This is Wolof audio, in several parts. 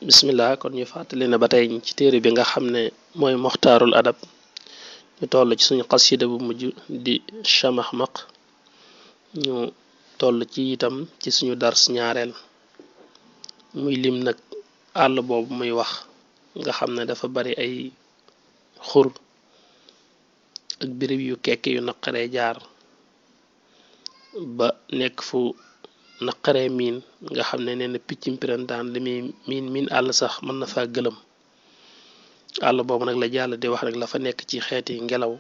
bismillah kon ñu fàttali ne ba tey ci téere bi nga xam ne mooy moxtaarul adab ñu toll ci suñu xasida bu mujj di Chamahmaq ñu toll ci itam ci suñu dars ñaareel muy lim nag àll boobu muy wax nga xam ne dafa bari ay xur ak birib yu kekke yu naqaree jaar ba nekk fu naqaree miin nga xam ne nee na piccim pirantaan li muy miin àll sax mën na fa gëlëm àll boobu nag la jàll di wax rek la fa nekk ci xeeti ngelaw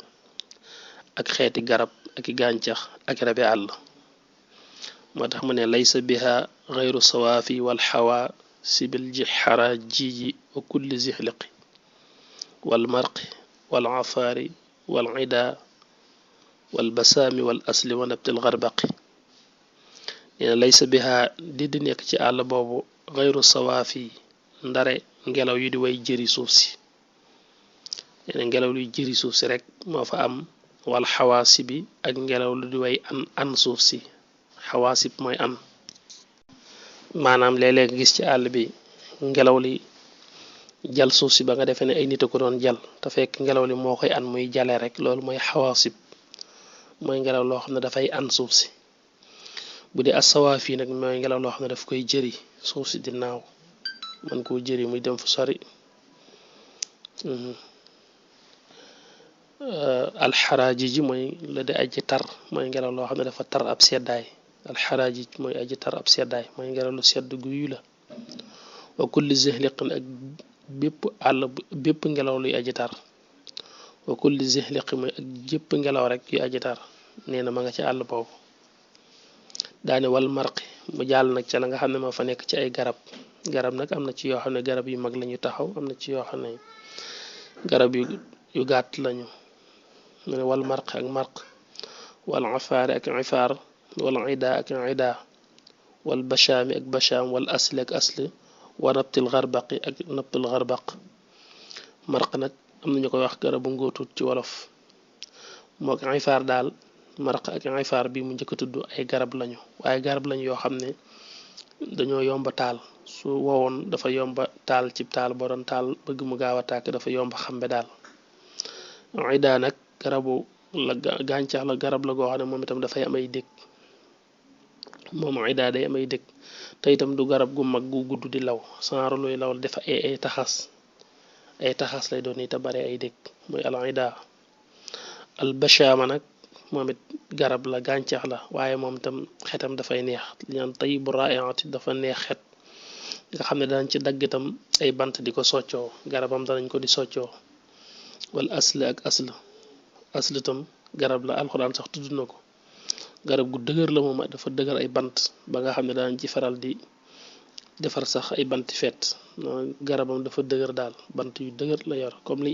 ak xeeti garab ak i gàncax ak rabi àll moo tax mu ne laysa biha xayru sawaafi wal xawa sibil ji xara jiji wa kulli zixliqi wal marqi wal afaari wal ida wal basaami wal asli wa nabtil xarbaqi neena laysa biha di nekk ci àll boobu xayru sawaafi ndare ngelaw yu di way jëri suuf si neena ngelaw luy jëri suuf si rek moo fa am wal xawaasi bi ak ngelaw lu di way an suuf si xawaasib mooy an maanaam léeg-léeg gis ci àll bi ngelaw li jal suuf si ba nga defee ne ay nit a ko doon jal te fekk ngelaw li moo koy an muy jale rek loolu mooy xawaasib mooy ngelaw loo xam ne dafay an suuf si bu dee asawaafi nag mooy ngelaw loo xam ne daf koy jëri suuf si di naaw man koo jëri muy dem fu sori alxaraaji ji mooy la di aji tar mooy ngelaw loo xam ne dafa tar ab seddaay alxaraaji mooy aji tar ab seddaay mooy ngelaw lu sedd guyu la wa kulli zihliqin ak bépp ngelaw luy aji tar wa kulli zihliqi mooy ak jépp ngelaw rek yu aji tar nee na ma nga ci àll boobu daane wal marqi mu jàll nag ca la nga xam ne moo fa nekk ci ay garab nag am na ci yoo xam ne garab yu mag lañu taxaw am na ci yoo xam ne garab yu gàtt lañu mu ne wal marq ak marq wal afaari ak ifaar wal ida ak ida wal bashaami ak bashaam wal asli ak asli wa nabtil xarbaqi ak nabtil xarbaq marq nag am na ñu koy wax garabu ngóotut ci wolof moo ak ifaar daal marq ak ifaar bi mu njëkk a tudd ay garab lañu waaye garab lañu yoo xam ne dañoo yomba taal su wowoon dafa yomba taal ci taal boo doon taal bëgg mu gaaw a tàkk dafa yomba xambe daal ida nag garabu la gàncax la garab la goo xam ne moom itam dafay am ay dëkk moom ida day am ay dëkk te itam du garab gu mag gu gudd di law sanru luy law dafa ay taxas lay doon te bare ay dëkk mooy al ida al bashama nag moom it garab la gàncax la waaye moom itam xetam dafay neex li naan tayyibu raa'iati dafa neex xet nga xam ne danañ ci dagg itam ay bant di ko soccoo garabam danañ ko di soccoo wala asl ak asl itam garab la alxuraan sax tudd na ko garab gu dëgër la moom dafa dëgër ay bant ba nga xam ne danañ ci faral di defar sax ay banti fet garabam dafa dëgër daal bant yu dëgër la yor comme li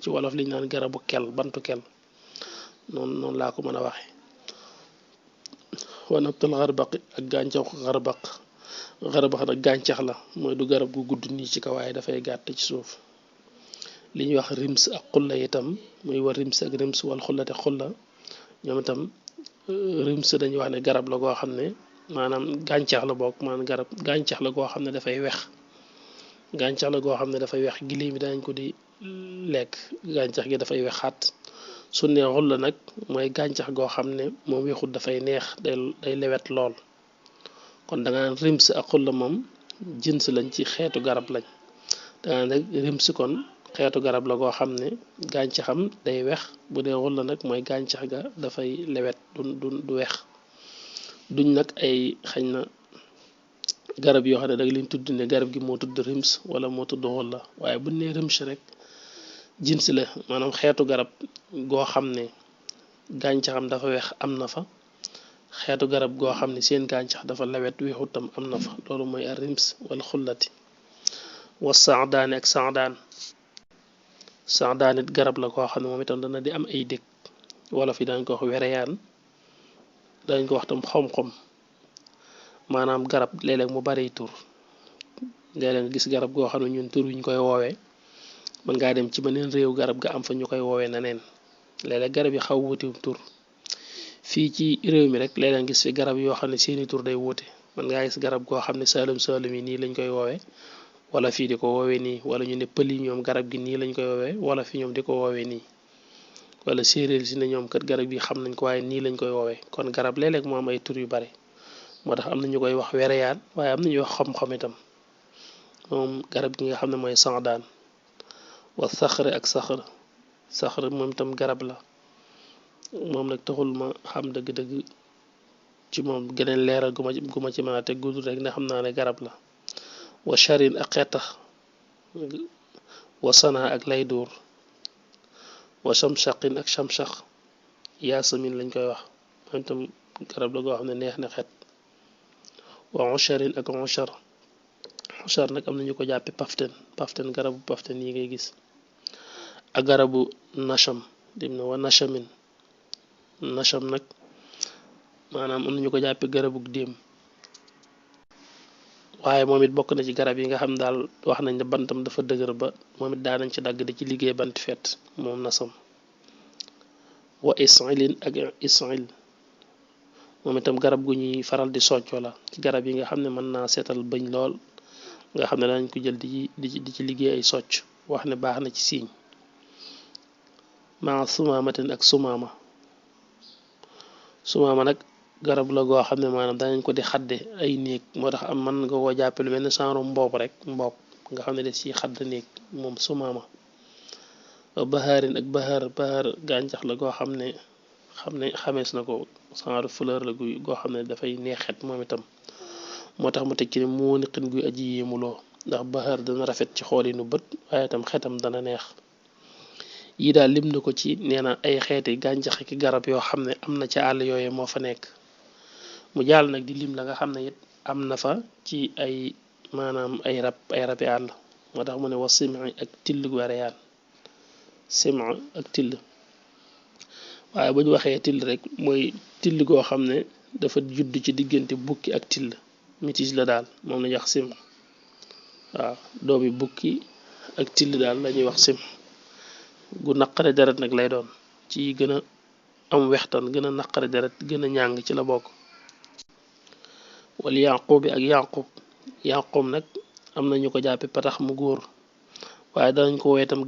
ci wolof liñ naan garabu kel bantu kel noonu laa ko mën a waxe wa nabtul xarbaqi ak gàncaxu xarbaq nag gàncax la mooy du garab gu gudd nii ci kaw waaye dafay gàtt ci suuf li ñuy wax rims ak xulla itam muy war rims ak rims wal xullate xulla ñoom itam rims dañuy wax ne garab la goo xam ne maanaam gàncax la bokk maanaam garab gàncax la goo xam ne dafay wex gàncax la goo xam ne dafay wex giléem bi dañ ko di lekk gàncax gi dafay wexaat su ne xulla nag mooy gàncax goo xam ne moom wexut dafay neex day lewet lool kon da nga naan rims ak xulla moom jins lañ ci xeetu garab lañ da nga naan rims kon xeetu garab la goo xam ne gàncaxam day wex bu dee xulla nag mooy gàncax ga dafay lewet du wex duñ nag ay xañ na garab yoo xam ne da nga leen tudd ne garab gi moo tudd rims wala moo tudd xulla waaye buñ ne rims rek jins la maanaam xeetu garab goo xam ne gàncaxam dafa wex am na fa xeetu garab goo xam ne seen gàncax dafa lewet wexutam am na fa loolu mooy a rims wala xullati wa saadaani ak saadaan it garab la koo xam ne moom itam dana di am ay dëkk wolof yi dañ ko wax wereyaan dañ ko wax tam xom-xom maanaam garab léeg-léeg mu bari tur léeg-léeg gis garab goo xam ne ñun tur wi ñu koy woowee mën ngaa dem ci beneen réew garab ga am fa ñu koy woowee neneen léeg-léeg garab yi xaw wuti tur fii ci réew mi rek léeg-léeg gis fi garab yoo xam ne seeni tur day wuute mën ngaa gis garab goo xam ne saalum yi nii lañ koy woowee wala fii di ko woowee nii wala ñu ne pël yi ñoom garab gi nii lañ koy woowee wala fi ñoom di ko woowee nii wala séeréer si ne ñoom kat garab gi xam nañ ko waaye nii lañ koy woowee kon garab léeg-léeg moo am ay tur yu bari moo tax am na ñu koy wax wereyaan waaye am na ñuy wax xam-xam itam moom garab gi nga xam ne mooy sandaan wa saxre ak saxre moom itam garab la moom nag taxul ma xam dëgg-dëgg ci moom geneen leeral gu ma ci mën a teg gudd rek ne xam naa ne garab la wa charin ak xettax wa sana ak layduur wa chamchaqin ak chamchaq yaasamin lañ koy wax moom itam garab la goo xam ne neex na xet wa ucharin ak uchar nag am nañu ko jàppe paften garabu paften yi ngay gis ak garabu nacham dim na wa nachamin nacham nag maanaam am nañu ko jàppe garabug déem waaye moom it bokk na ci garab yi nga xam daal wax nañ ne bantam dafa dëgër ba moom it daanañ ci dagg di ci liggéey bant fet moom nasam wa isilin ak isil moom itam garab gu ñuy faral di soccoo la ci garab yi nga xam ne mën naa seetal bëñ lool nga xam ne danañ ko jël di ci liggéey ay socc wax ne baax na ci siiñ maa sumaamatin ak sumaama nag garab la goo xam ne maanaam danañ ko di xadde ay néeg moo tax am mën nga koo jàppe lu mel ne genre mboob nga xam ne def ci xadd néeg moom sumaama bahaarin ak bahaar gàncax la goo xam ne xamees na ko genre fleur la goo xam ne dafay neexet moom itam moo tax mu teg ci ne moo niqin guy aji yéemuloo ndax bahaar dana rafet ci xoolinu bët waaye itam xetam dana neex yi daal lim na ko ci nee na ay xeeti gàncax ki garab yoo xam ne am na ci àll yooyu moo fa nekk mu jàll nag di lim la nga xam ne it am na fa ci ay maanaam ay rabi àll moo tax mu ne wa simi ak till gu wereyaan sima ak till waaye bu ñu waxee till rek mooy till goo xam ne dafa judd ci diggante bukki ak till métis la daal moom la ñuy wax sim waaw doomi bukki ak till daal la ñuy wax sim gu naqare deret nag lay doon ci gën a am wextan gën a naqare deret gën a ñàng ci la bokk wala yanqubi ak yanqub nag am na ñu ko jàppe patax mu góor waaye danañ ko woowee itam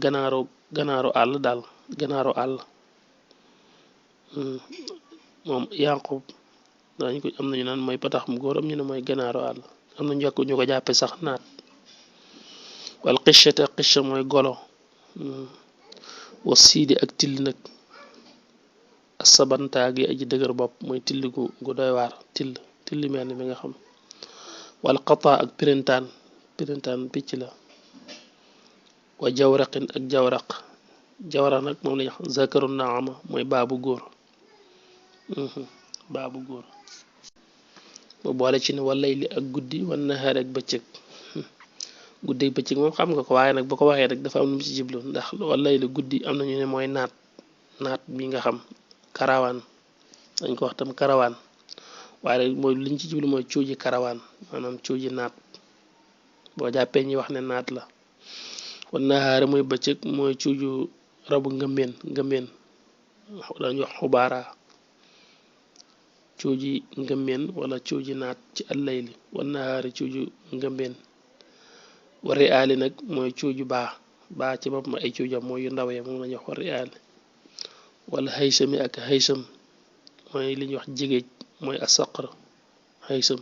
ganaaru àll daal ganaaru àll moom yanqub danañ ko am nañu naan mooy patax mu góor am ñu ne mooy ganaaru àll am na ñu ko jàppe sax naat wala xicate ak xicca mooy golo wa siidi ak till nag sabantaa gi aji dëgër bopp mooy till gu doy waar till mel ni mi nga xam wala xataa ak pirintaan picc la wa jawraqin ak jawraq nag moom lañ wax zakaru naama mooy baabu góor ba boole ci ne walay li ak guddi wan nahaar ak bëccëg guddi ak bëccëg moom xam nga ko waaye nag boo ko waxee rek dafa am lu mu ci jiblu ndax walay li guddi am nañu ne mooy naat mi nga xam karawaan dañ ko wax tam karawaan waaye rek mooy liñ ci jiblu mooy cuuji karawaan maanaam cuuji naat boo jàppee ñi wax ne naat la wan nahaar mooy bëccëg mooy cuuju rabu ngëmbeen dañu wax xubaara cuuji ngëmbeen wala cuuji naat ci allayli wan nahaari cuuju ngëmbeen wari aali nag mooy cuuju baa ci bopp ma ay cuujam mooy yu ndaw ya moom lañu wax wari aali wala xaysami ak xaysam mooy li ñuy wax jigéej mooy asaqr xaysam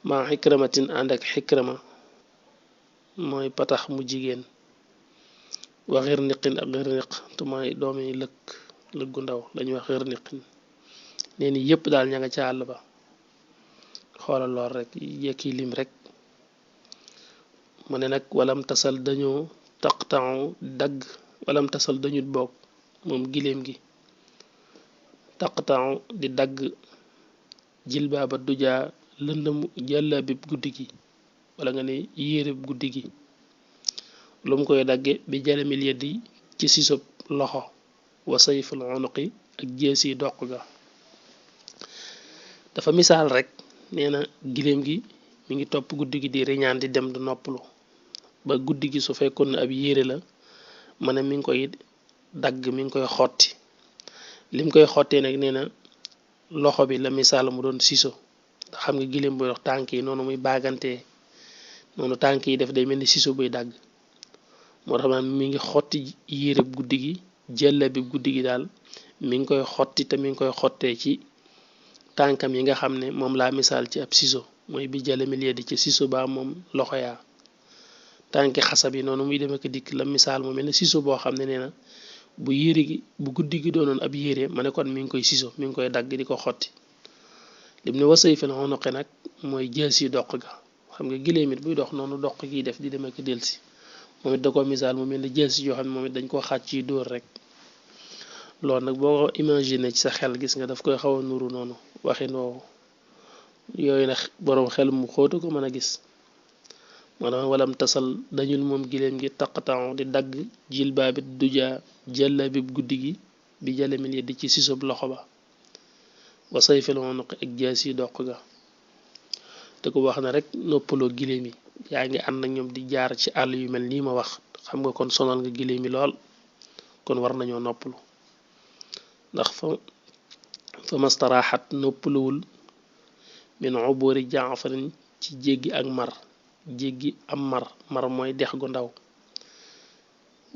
maa xikramatin ànd ak xikrama mooy patax mu jigéen wa xirniqin ak xirniq te mooy doomi lëggu ndaw lañuy wax xirniqin nee ni yëpp daal ña nga ca àll ba xoolal lool rek yekki lim rek mu ne nag walam tasal dañoo taqtau dagg walam tasal dañut bokk moom giléem gi taqtau di dagg jilbaaba dujaa lëndëmu jàllabib guddi gi wala nga ne yéreb guddi gi lu mu koy dagge bi jalamil yeddi ci sisob loxo wa sayful unuqi ak jeesi doq ga dafa misaal rek nee na giléem gi mi ngi topp guddi gi di riñaan di dem du noppalu ba guddi gi su fekkoon ne ab yére la ma ne mi ngi koy dagg mi ngi koy xotti lim koy xottee nag nee na loxo bi la misaal mu doon siso ndax xam nga giléem buy dox tànk yi noonu muy baagantee noonu tànk yi def day mel ni siso buy dagg moo tax man mi ngi xotti yére guddi gi jëlla bi guddi gi daal mi ngi koy xotti te mi ngi koy xottee ci tànkam yi nga xam ne moom laa misaal ci ab siso mooy bi jële mi lie di ci siso ba moom loxo yaa tànki xasab yi noonu muy demee ko dikk la misaal mu mel ne siso boo xam ne nee na bu yére gi bu guddi gi doonoon ab yére ma ne kon mi ngi koy siso mi ngi koy dagg di ko xotti lim ne wasay fel xonoqe nag mooy jël si doq ga xam nga giléem it buy dox noonu doq giy def di demee ko del si moom it da ko misaal mu mel ne jël si yoo xam ne moom it dañ koo xàcc ci dóor rek loolu nag boo ko imaginer ci sa xel gis nga daf koy xaw a nuru noonu waxin woowu yooyu nag boroom xel mu xóotu ko mën a gis maanaam walam tasal dañul moom giléem gi taqatan di dagg jilbaabit duja jëlla bi guddi gi bi jële min yeddi ci sisob loxo ba wa sayfil unuq ak jaasi doq ga te ko wax na rek noppaloo giléem yi yaa ngi ànd ak ñoom di jaar ci àll yu mel nii ma wax xam nga kon sonal nga giléem yi lool kon war nañoo noppalu ndax fa mastaraxat noppaluwul min uburi jaafarin ci jéggi ak mar jéggi am mar mooy dex gu ndaw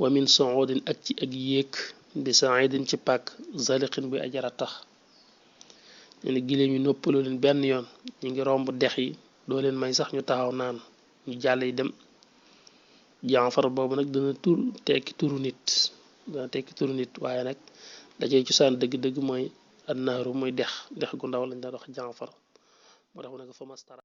wa min soodin ak ci ak yéeg bi saidin ci pàkk zaliqin buy ajara tax ñu ne giléem yi noppalu leen benn yoon ñu ngi romb dex yi doo leen may sax ñu taxaw naan ñu jàll yi dem jaafar boobu nag dana tekki turu nit waaye nag dacay cosaan dëgg-dëgg mooy annaaru muy dex gu ndaw lañ daan wax jaafar moo tax mu ne ko fa mastara